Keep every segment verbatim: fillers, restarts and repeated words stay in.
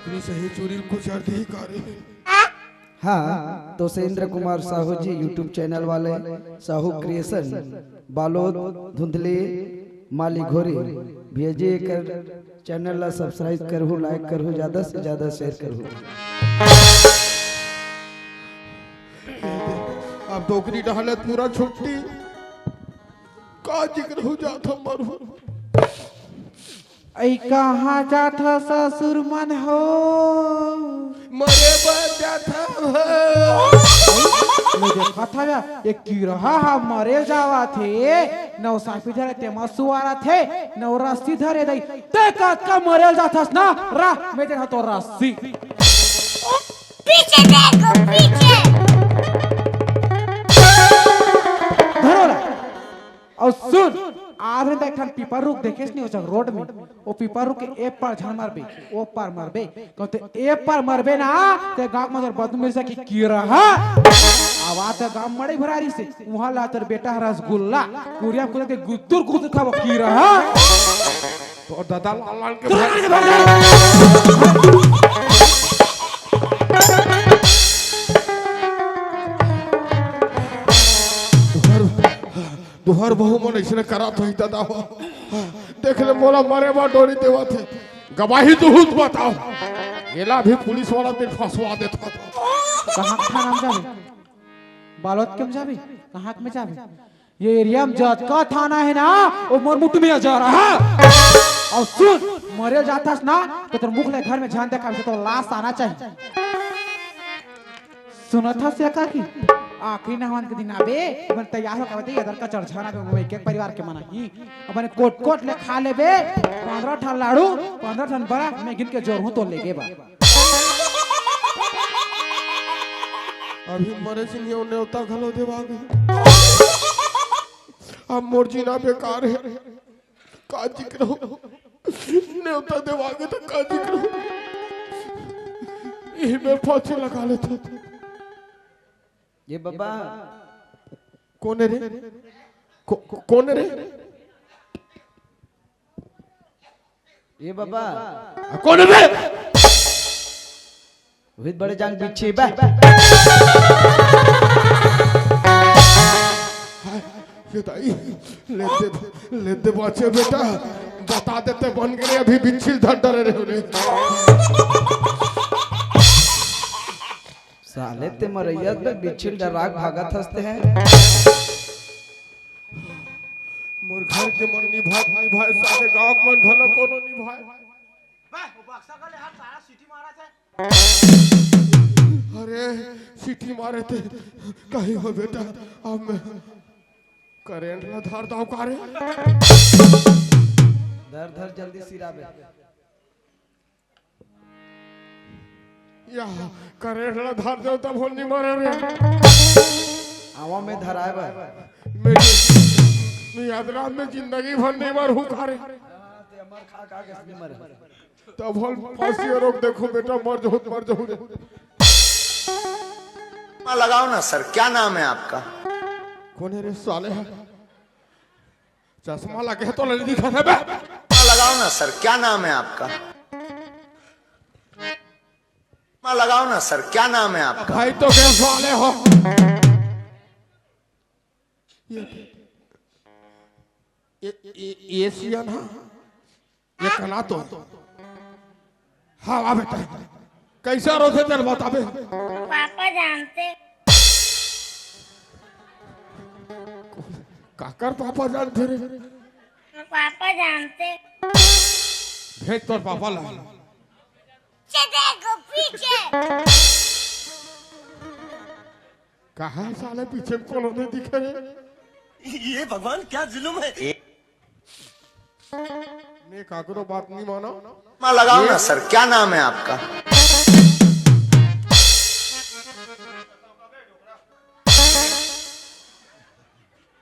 चुरी सही चुरी कुछ अर्थ ही करे। हाँ, तो से इंद्र कुमार साहू जी YouTube चैनल वाले साहू क्रिएशन, बालोद, धुंधली, माली घोरी, भैया जी एकर चैनल ला सब्सक्राइब करहु, लाइक करहु, ज्यादा से ज्यादा शेयर करहु। अब डोकरी डाले पूरा छुट्टी, का जिक्र हो जात मरहु। अई कहाँ जात ह ससुर मन हो? मरे बर जात हव। ले देखत हव, ये किरहा ह मरे जावत हे, नव साफी धरे तेमा सुवारत हे, नव रस्सी धरे दई, ते कतका मरे जात हस ना, रा, मैं दे तो रस्सी। पीछे देखो, पीछे। धरो ला। अउ सुन, आज में एक ठन पीपर रुख देखेस नहीं हो रोड में, वो पीपर रुख के ए पार झन मरबे, ओ पार मरबे, कहते ए पार मरबे ना, ते गाँव में बदनाम मिल सकी किरहा। आवाज तो गाँव मड़ई भरारी से, वहाँ ला तोर बेटा ह रसगुल्ला, कुरिया कुरिया के गुद्दुर गुद्दुर खाबो किरहा। तोर दादा लाल लाल के भाई। तुहर, तुहर बहू मन अइसने करत होही दादा हो। देख ले मोला मरे बर डोरी देवत हे। गवाही दुहूँ त बताव। एला भी पुलिस वाला दिन फंसवा देत हो। कहाँ के थाना में जाबे? बालोद के में जाबे? कहाँ के में जाबे? ये एरिया में जतका थाना हे ना, वो मोर मुट्ठी में जा रहा। अउ सुन, मरे जाथस ना, तो तोर मुख ले घर में झन देखा, तो लाश आना चाहिए। सुनत हस या काकी? आखिरी नहावन के दिन आबे, अपन तैयार होके आबे, इधर का चढ़झाना पे एक एक परिवार के मना ही। अपन कोट कोट ले खा लेबे, पंद्रह ठन लाड़ू, पंद्रह ठन बड़ा, मैं गिन के जोर हूँ तो लेगे बा। अभी मरे सिंह नेवता घलो देवा गे। अब मोर जीना बेकार हे। का जिक्र हो? नेवता देवा गे त का जिक्र हो? इही में फांसी लगा लेथों। ये बब्बा। कोन रे? को-, को-, कोन रे? ये बब्बा। आ, कोन रे? उहित बड़े जांग बिच्छी बे। हाय, ये दाई, ले दे, ले दे बाचे बेटा, बता देते बन गए अभी बिच्छी ल धर डरे रहे होने। साले ते मरैया त बिच्छी ल डरा के भागत हस ते। मोर घर के मन निभाए, निभाए, साले गांव के मन घलो कोनो निभाए। बे, वो बक्सा का ले हर सारा सीटी मारा थे। अरे, सीटी मारे थे। कहीं हो बेटा, अब मैं करंट ला धार दाव का रे? धर, धर, जल्दी सिरा बे। या, करंट ला धार देव तब हो नी मरे रे। आवा में धराए बर। मैं, मैं याद रात में जिंदगी भर नहीं मर हूँ का रे। ते अमर खा खा के नहीं मरे। तब हो फांसी रोक देखो बेटा, मर जाहू, मर जाहू रे। चश्मा लगाओ ना सर, क्या नाम है आपका? कोन हे रे साले? चश्मा लगे हे तो नहीं दिखत हे बे। चश्मा लगाओ ना सर, क्या नाम है आपका? चश्मा लगाओ ना सर, क्या नाम है आपका? भाई तो के साले हो। ये, ये, ये, ये सियान हा। ये कना तो। हाँ, आ बेटा। कैसा रोथे तेरे बताबे? पापा जानते। काकर पापा जानते रे? पापा जानते। भेज तोर पापा ला। पीछे देखो, पीछे। कहाँ साले पीछे में कोनो नहीं दिखे रे? ये भगवान क्या जुल्म है। मैं काकरो बात नहीं मानो। चश्मा लगाओ ना सर, क्या नाम है आपका?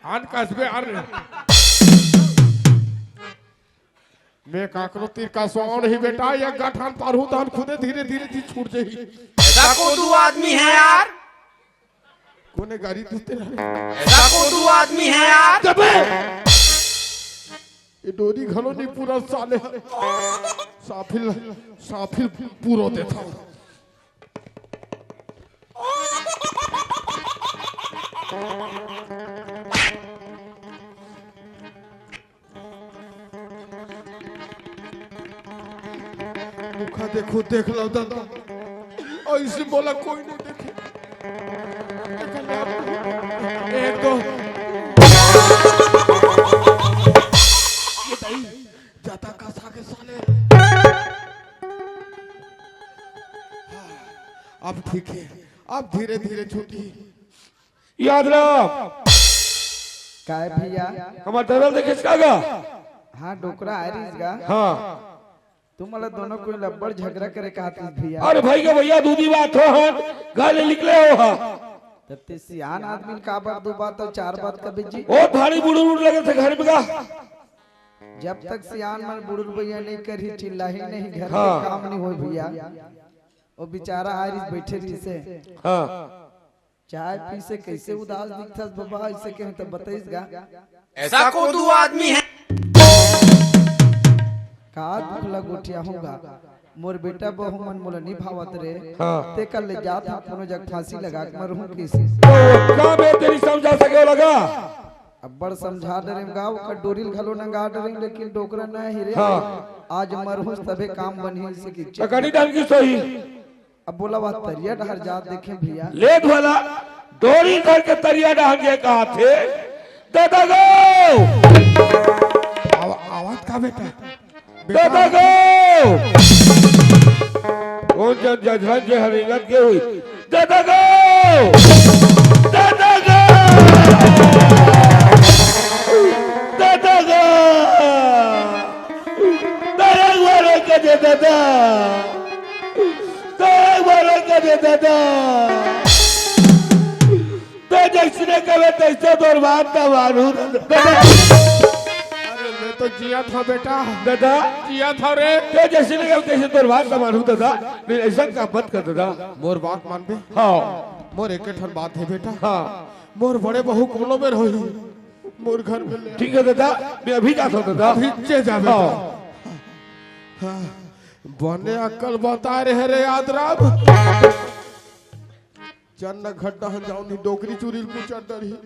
आन कसबे आन। मैं काकरो तीर का सोन ही बेटा, एक गठान पारहू तहन खुदे धीरे धीरे जी छूट जाही। ऐसा को दू आदमी है यार। कोने गाड़ी दूते रहे। ऐसा को दू आदमी है यार। जबे ये डोरी घलो नहीं पूरा साले। साफिल, साफिल पूरो देथव। मुखा देखो, देख लव ददा, अइसे मोला कोई नहीं देखे। एक दो, ये दाई, जादा कस आगे साले। अब ठीक हे, अब धीरे धीरे छूटही। यादराम। काय भैया? हमर ददा ल देखेस का गा? हाँ, डोकरा आय रहिस गा। हाँ। तुमन ला दोनों कोई लब्बड़ झगरा करे का आतिस भैया। अरे भई गा भैया, दूधी बात हो हन, घर ले निकले हो हा। तब ते सियान आदमी ल का बात दू बात अउ चार बात कबे जी? ओ भारी बुड़ुर उड़ लगे थे घर में गा। जब तक सियान मन बुड़ुर भैया नहीं करही, चिल्लाही नहीं, घर के हाँ। काम नहीं होय भैया। ओ बेचारा आय रहिस, बैठे रहिसे। हाँ। चाय पी से कैसे उदास दिखथस बबा, अइसे कहे त बताइस गा। ऐसा कोदू आदमी है। का दुख ल गोठियाहूं गा, मोर बेटा बहू मन मोला निभावत रे। हाँ। तेकर ले जात हंव कोनो जग फांसी लगा के मरहूं कइसे। तो का मैं तेरी समझा सके लगा? अब्बड़ समझा डरेंव गा, ओकर डोरी ल घलो नंगा डरेंव, लेकिन डोकरा न हे रे। हाँ। आज मरहूं तभे काम बनही से कि त कनी ढंग की सही। अब बोला, वह तरिया डहर जात देखे भैया। ले भला, डोरी धर के तरिया डहर गे कहाथे, ददा गो! आवा-, आवत का बेटा? बेटा, ददा गो! कौन जन जजरन जे हरिंगत के हुई? ददा गो! ददा गो! ददा गो! दया वाला का दे ददा। तो एक बार कहे ददा, तो जैसने कहे तैसे तोर बात का मानू ददा। अरे मैं तो जिया था बेटा। ददा। जिया था रे। तो जैसने कहे तैसे तोर बात का मानू ददा। नहीं, ऐसा का मत कर ददा। मोर बात मानबे? हाँ। मोर एक ठन बात हे बेटा। हाँ। मोर बड़े बहू कोनो बेर होही, मोर घर में ले। ठीक हे ददा, मैं अभी जात हंव ददा। अभी जे जा बेटा। हाँ। हाँ। बने अक्कल बताय रहे रे यादराम। चल न घर डहर जाओ, नहीं डोकरी चुरी ल कुचर डरही।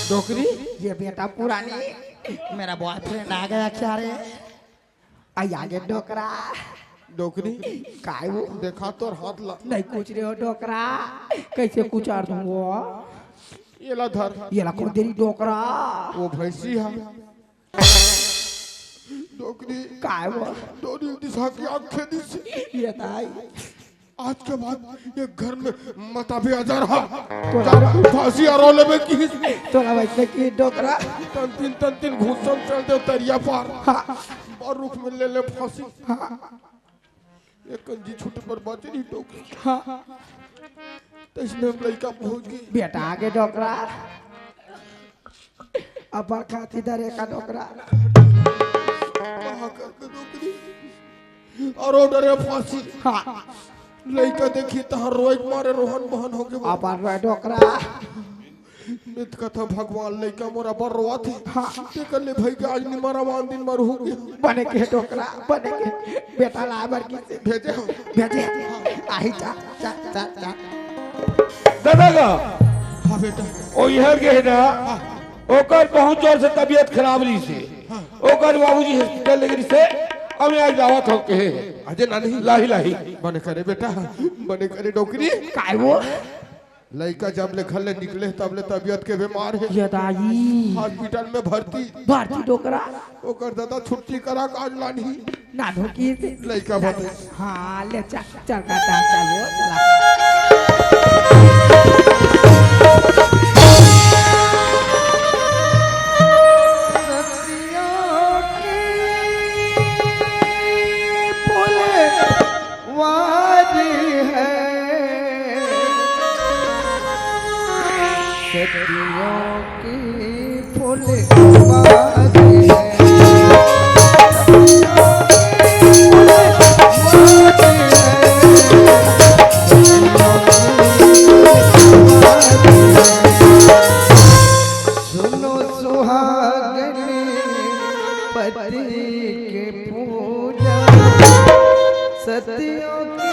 डोकरी, ये बेटा पुरानी, मेरा बॉयफ्रेंड आ गया क्या रे? आई आगे डोकरा। डोकरी। काय वो? देखा तोर हाथ ला। नहीं कुछ रे हो डोकरा, कैसे कुचार दूं वो? ये ला धर। ये ला कौन तेरी डोकरा? वो भैंसी है। डोकरी। काय वो? डोरी दिशा की आंखें दिस। ये ताई। आज के बाद ये घर में मत आबे अजर हा। तोला जा फांसी अरो लेबे की। तोला वैसे की डोकरा। तन तीन, तन तीन घुसन चल दे तरिया पार। हाँ। और रुख में ले ले फांसी। हाँ। एक कंजी छूटे पर बाजे नहीं डोकरा। हाँ। तइसने हम लइका पहुंच गई। बेटा आगे डोकरा। अब बरखा थी डरे का डोकरा। कहाँ करके डोकरी? और वो डरे फांसी। हाँ। लइका देखी तहां रोए के मारे रोहन बहन हो गए। अब रोए डोकरा। नित कथा भगवान लइका मोरा बर रोआ थे। हाँ। ते कर ले भाई के आज निमारा वान दिन मर हो गया। बने के डोकरा, बने के। बेटा ला बर की से भेजे हो। भेजे। आही चा, चा, चा, चा। दादा गा। हाँ बेटा। ओ इहर गे हे ना, हाँ। ओकर बहुत जोर से तबीयत खराब रहिसे। हाँ। ओकर बाबूजी हॉस्पिटल ले गे रहिसे, अब आज दावत हो के हे। अजय नानी। लाही, लाही। बने करे बेटा, बने करे डोकरी। काय वो? लइका जब ले घर ले निकले, तब ले तबीयत के बीमार हे। ये दाई। हॉस्पिटल में भर्ती। भर्ती डोकरा। ओकर दादा छुट्टी करा के आज लानही। नानू की से। लइका बताइस। हाँ, ले चल, चल, चल, चल, चल, वो चला। सदियों की फुलवारी है। सुनो सुहागन, पति की पूजा, सदियों की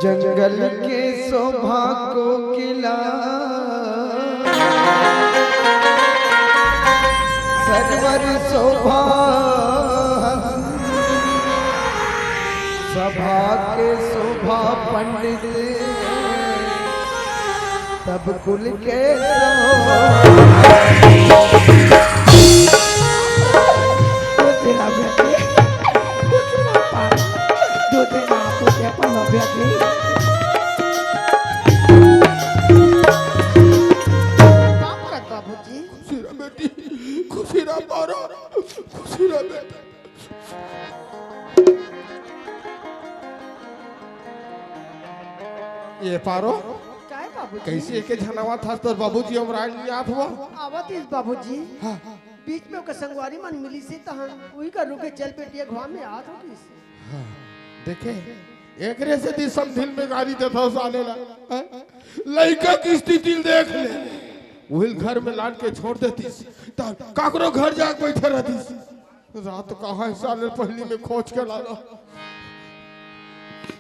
जंगल के शोभा कोकिला, सरवर शोभा, सभा के शोभा पंडित, तब कुल के शोभा। कुछ ना बेटी, कुछ ना पाई, दो दिन आप उसे अपन बेटी। बाप रे बाबूजी। खुशी रह बेटी, खुशी रह पारो, खुशी रह बेटी। ये पारो, काय बाबूजी? कैसे एके झन आवत हस तोर बाबूजी अमराज नहीं आत हुआ? आवत इस बाबूजी। हाँ। बीच में ओकर संगवारी मन मिली से तहन उही का रुके चल बेटी अगवा में आत हो किस। हाँ। देखे, एकरे से दी समधिन में गाड़ी देता साले ला। हाँ? लइका की स्थिति देख ले। उहिल घर में लान के छोड़ देतीस, त काकरो घर जाके बैठे रहतीस। रात कहाँ है साले, पहली में खोज के लाना।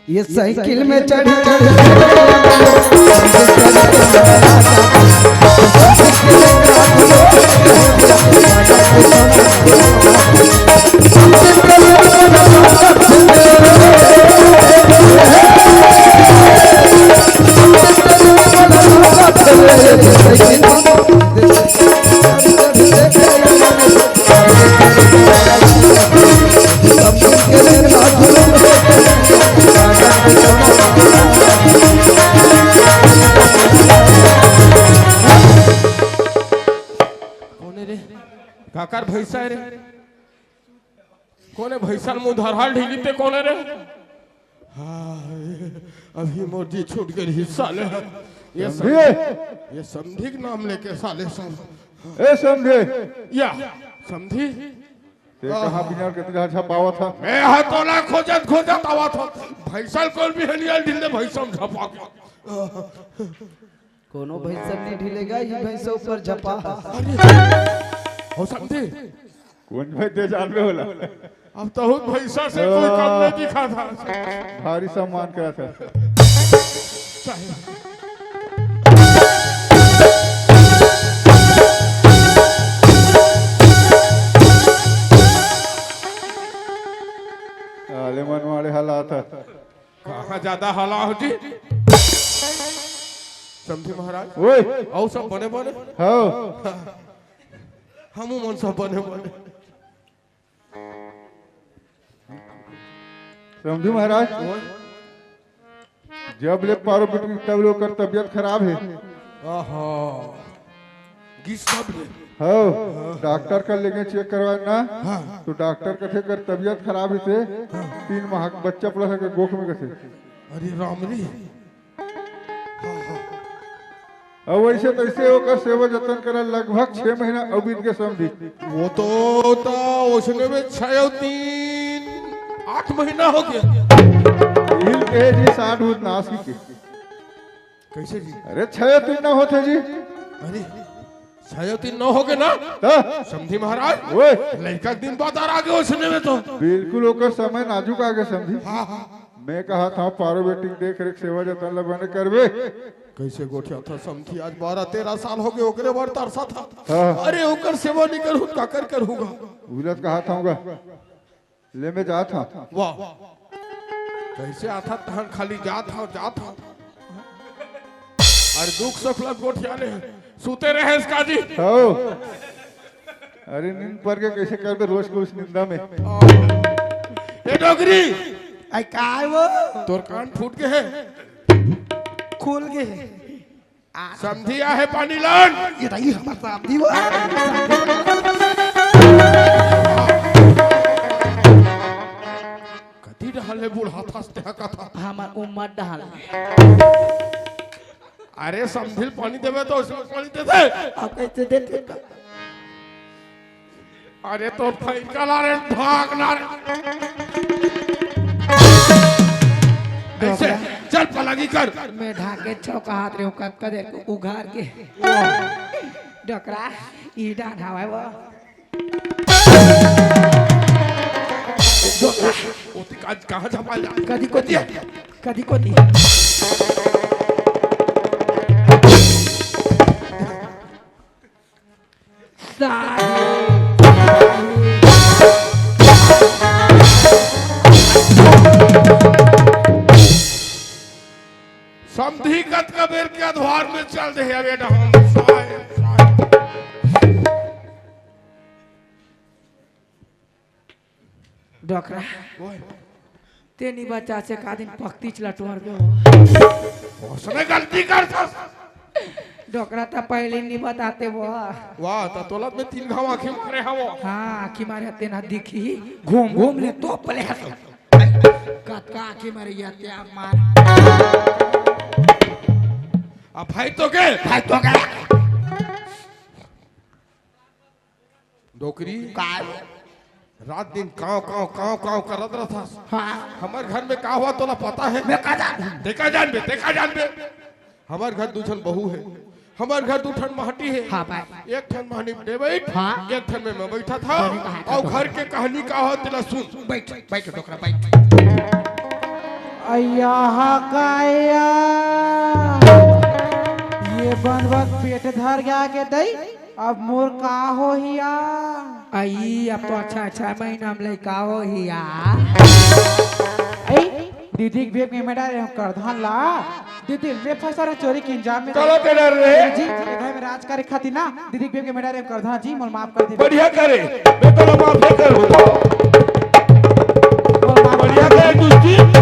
ये साइकिल में चढ़ चढ़ कोने रे? काकर भैंसा है रे? कोने भैंसा मुंह धरहाल ढीली ते कोने रे? हाँ, अभी मोर जी छूट गए ही साले। ये समधी। समधी, ये समधी के नाम लेके साले सब। ए समधी। या, समधी। ते कहाँ बिना के तुझे झपावत था? मैं हा तोला खोजत खोजत आवत हूँ। भैंसा कोन भी हनियाल ढील दे भैंसा झपा के। कोनो भैंसा नहीं ढिलेगा, ये भैंसा ऊपर झपा। अरे, हो समधी। कोन भाई दे जान में होला? अब तो उस भैंसा से कोई कम नहीं दिखा था। भारी सम्मान करा था। चाहे आले मन वाले हालात है। कहाँ ज्यादा हला हो जी? समधी महाराज। ओए। आओ सब बने बने। हाँ। हमू मन सब बने बने। समधी महाराज। ओए। जब ले पारो बिटिन तब ले ओकर तबियत खराब है। आहा। गिस तब ले। हाँ, डॉक्टर कर लेगे चेक करवाए ना। हाँ। तो डॉक्टर कथे कर तबियत खराब है से हाँ। तीन माह के बच्चा पड़ा सके गोख में कथे। अरे राम रे। हाँ, हाँ। अब वैसे तैसे ओकर सेवा जतन करा लगभग छह महीना अउ बीत के समधी। वो तो ता उसने में छह और तीन आठ महीना हो गया। हिल के जी साठ उठ नास की के। कैसे जी? अरे छह तीन ना होते जी। अरे छह तीन नौ हो गे ना? त? समधी महाराज, ओए। लइका के दिन बादर आगे हो सुने में तो। बिल्कुल ओकर समय नाजुक आगे समधी। हाँ, हाँ। मैं कहा था पारो बेटी के देख रेख सेवा जतन ल बने करबे। कैसे गोठिया था समधी, आज बारह तेरह साल हो गे ओकरे बर तरसा था। हाँ। अरे ओकर सेवा नहीं करूँ त काकर करूँगा? उलत कहा था होगा। ले मैं जात हूँ। वाह, कैसे आथा तहन खाली जात हूँ, जात हूँ। अरे दुख सुख ला गोठिया ले, सुते रहे इसका जी। हो। अरे नींद पर के कैसे करबे रोज के उस निंदा में। ए डोकरी, आई काय वो? तोर कान फूट गे हे। खुल गे हे। समधी आहे पानी लान। ये रही हमर समधी वो। कति डहाल हे बूढ़ा थास ते हा कथा। हमर उम्मर डहाल। अरे समधी ल पानी देबे त उसमें पानी दे दे। अब कैसे दे दे? अरे तो फैंका ला रे, भाग ना रे। ऐसे, चल पलागी कर। मैं ढाके छौका हाथ रे, कब कदे उघार के। डोकरा, ई डान हवाए वो। डोकरा। ओती काज कहाँ झपा जा? कदी कोती, कदी कोती। समधी कतका बेर के अधवार में चल दे हे, अबे डहम साहेब, साहेब। डोकरा। ओए। तेनी बच्चा से का दिन पक्तीच लटोर दे हो। उसने गलती कर था। डोकरा त पहले नहीं बताते वो। वाह, त तोला में तीन घाव आँखी मारे हवो। हाँ, आँखी मारे तेना दिखी, घूम घूम ले तो पले हंस। कतका आँखी मारे या ते आप मार। अब भाई तो के? भाई तो के? डोकरी। काय? रात दिन काव, काव, काव, काव करत रहथस। हाँ। हमर घर में का हुआ तोला पता है? मैं का जान? देखा जान बे, देखा जान बे। हमर घर दू झन बहू है, हमर घर दू ठन महटी है। हाँ, बाय। एक ठन महनी में बइठ, हाँ। एक ठन में मैं बइठा था। बने कहा था और तो। घर के कहानी का हो तेला सुन। बइठ, बइठ डोकरा, बइठ। अय्या हा काया, ये बनवत पेट धर गया के दई। अब मोर का होही या? अई, अब तो अच्छा, छह महीना में लइका होही या। ए, दीदी के बेग में मैं डारे हूँ करधन ला। दीदी, मैं फंसा रहे चोरी के इंजाम में। चलो, तेरा रे। जी, जी, ये घर में राज करे खातिर ना, दीदी के बेग में मैं डारे हूँ करधन जी, मोर माफ कर दे। बढ़िया करे, मैं तो माफ नहीं करूँगा। मोर माफ बढ़िया करे, दुष्टी।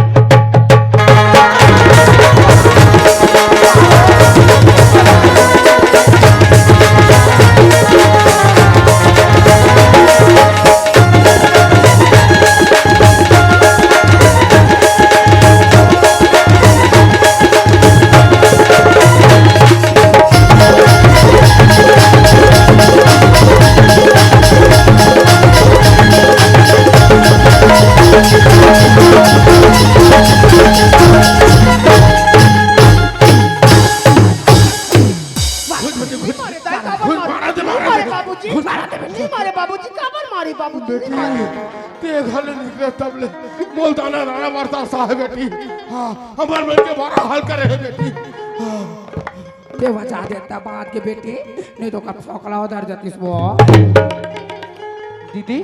नहीं मारे दाई, काबर मारे? नहीं मारे बाबूजी, नहीं मारे बाबूजी, काबर मारे बाबूजी, नहीं मारे। ते घर ले निकले तब ले मोल दाना दाना मरता सा है बेटी। हाँ, हमर मन के बड़ा हाल करे है बेटी। हाँ। ते बचा देता बात के बेटी, नहीं तो कब फोकला उधर जातीस वो। दीदी,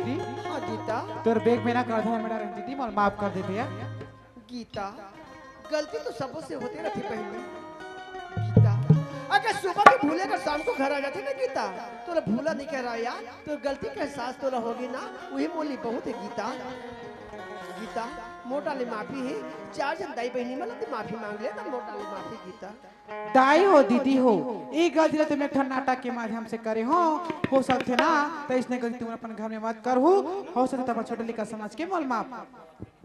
हाँ गीता। तोर बेग में ना करधन में डारे हूँ दीदी, मोला माफ कर दे भैया। गीता, गलती तो सबो से होते रहिथे बहिनी। गीता, अगर सुबह के भूले अगर शाम को घर आ जाथे ना गीता, तोला भूला नहीं कह रहा यार, तो गलती का एहसास तोला होगे ना, वही मोर लिए बहुत है गीता। गीता, मोटा ले माफी है, चार झन दाई बहिनी मन ला ते माफी मांग ले, त मोटा ले माफी गीता। दाई हो, दीदी हो, ई गलती ला तुम एक ठन नाटक के माध्यम से करे हो, हो सकथे ना, त इसने गलती तुम अपन घर में मत करहू, हो सकथे त अपन छोटे लइका समझ के मोला माफ।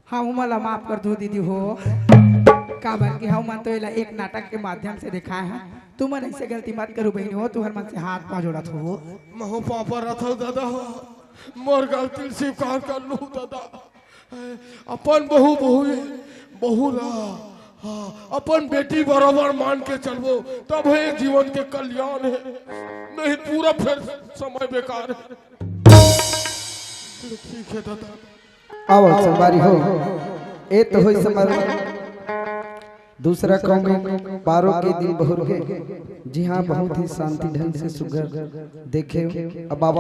हाँ, उमन ला माफ कर दो दीदी हो, काबर कि हमन तो एला एक नाटक के माध्यम से दिखाए हैं। तुमन ऐसे गलती मत करो बहिनी हो, तुहर मन से हाथ पाँव जोड़त हो। महू पापा रथव दादा हो, मोर गलती स्वीकार कर लू दादा। अपन बहू, बहू, बहू ला, हाँ, अपन बेटी बराबर मान के चलबो, तब हे जीवन के कल्याण हे, नहीं पूरा फिर समय बेकार हे। ठीक हे दादा। आवो संगवारी हो, ए तो होइस हमर दूसरा कमेंट, बारो के दिन बहुर के, जी हाँ, बहुत ही शांति ढंग से सुघर देखे। अब बाबा